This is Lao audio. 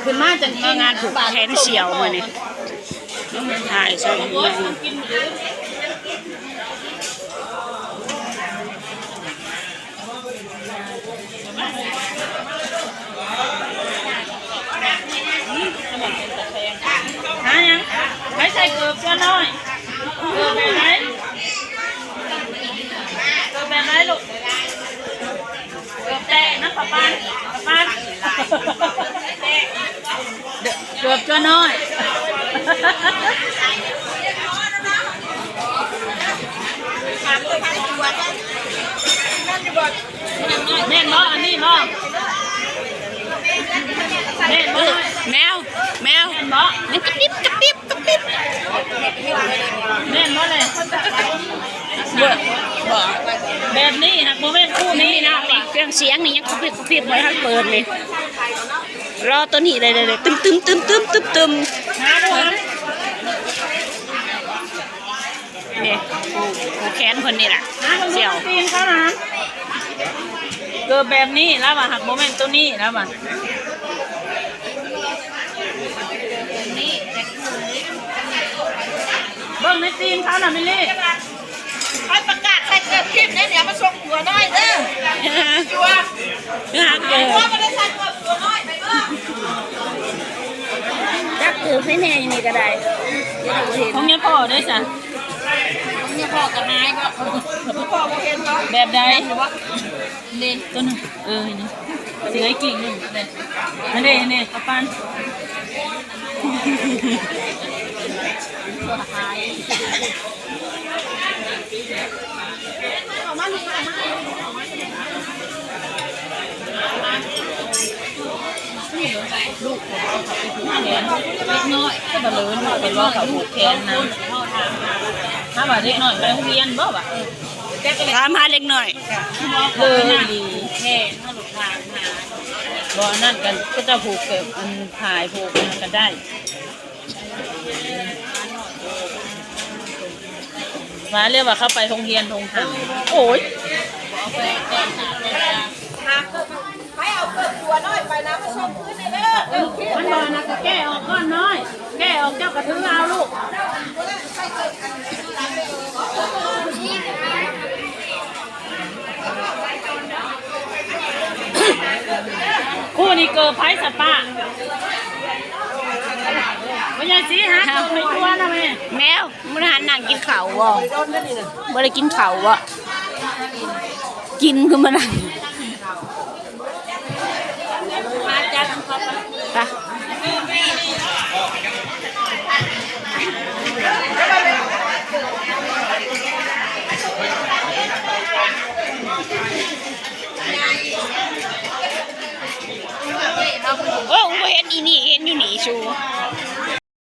ຂຶ້ນມາຈັ່ງກິນ ງານຜູກແຂນສ່ຽວມື້ນີ້ ຖ່າຍຊ່ອງໃຫຍ່ ຫາຫຍັງ? ໃຜໃສ່ເກີບຕົວນ້ອຍ? ເກີບແບບໃດ? ເກີບແບບໃດລູກ? ເກີບແຕະນຳປາປານ ປາປານ ເກີບຕົວນ້ອຍ. ແມ່ນບໍ່? ອັນນີ້ບໍ່? ແມ່ນບໍ່? ແມວ ແມວ ແມ່ນບໍ່? ມັນກະປິບ ກະປິບ ກະປິບ. ແມ່ນບໍ່ແຫຼະ? ບໍ່ ບໍ່ ແບບນີ້ຫາກບໍ່ແມ່ນຄູ່ນີ້ນະ. ເຄື່ອງສຽງນີ້ຍັງກະປິບ ກະປິບ ບໍ່ທັນເປີດນີ້. ລໍຕົວນີ້ເລີຍ ຕຶມໆໆໆ ຕຶມໆ. ຫາດູ ນີ້ ຜູກແຂນເພິ່ນນີ້ລະ ຫາເບິ່ງດູຕີນເຂົານະ. ເກີບແບບນີ້ລາວວ່າ ຫາກບໍ່ແມ່ນໂຕນີ້ລາວວ່າ. ເບິ່ງໃນຕີນເຂົານະ ມິລລີ. ຂ້ອຍປະກາດໃສ່ເກີບທິບເດ້ ດຽວມາຊົກຕົວນ້ອຍເດີ. ຕົວ ຫາເກີບ ຕົວບໍ່ໄດ້ໃສ່ເກີບຕົວນ້ອຍໄປເບິ່ງ. ຈັກຖືກໃຫ້ແນ່ຢູ່ນີ້ກະໄດ້ ຂອງຍາພໍ່ເດ້ຊະ. ຂອງຍາພໍ່ກະຫາຍບໍ່? ພໍ່ບໍ່ເຫັນບໍ່? ແບບໃດ? ນີ້ ໂຕໜຶ່ງ ເອີ ນີ້ ຊິໃຫ້ກິ້ງໜຶ່ງ ອັນນີ້ ອັນນີ້ ອັນນີ້ ເອົາປານ. ເດັກນ້ອຍ ກະບໍ່ເລີນວ່າເປັນວ່າເຂົາຜູກແຂນນະ. ຖ້າວ່າເດັກນ້ອຍໄປໂຮງຮຽນບໍ່ວະ? ຖາມຫາເດັກນ້ອຍ ເອີ ດີ ແຂນເຮົາລູກຫຼານຫາ ບໍ່ ອັນນັ້ນກະ ເຂົາເຈົ້າຜູກແບບອັນ ຜາຍຜູກຫຍັງກະໄດ້. ວ່າແລ້ວວ່າເຂົາໄປໂຮງຮຽນໂຮງຮຳ. ໂອ້ຍ ໃຜເອົາເກີບຕົວນ້ອຍໄປນຳ ມາສົ່ງຄືນແດ່ເດີ. ມັນບໍ່ນະ ກະແກ້ອອກກ່ອນນ້ອຍ ແກ້ອອກ ເຈົ້າກະຖືເອົາລູກ. ຄູ່ນີ້ເກີບໃຜສະປະ? ບໍ່ໃຫຍ່ສີຫາເກີບໃຫ້ຕົວນະແມ່. ແມວ ມື້ນັ້ນນັ່ງກິນເຂົ້າບໍ່? ບໍ່ໄດ້ກິນເຂົ້າບໍ່? ກິນຄືມານັ່ງ ໄປ. ໂອ້ ບໍ່ເຫັນອີ່ນີ້ ເຫັນຢູ່ນີ້ຊູ.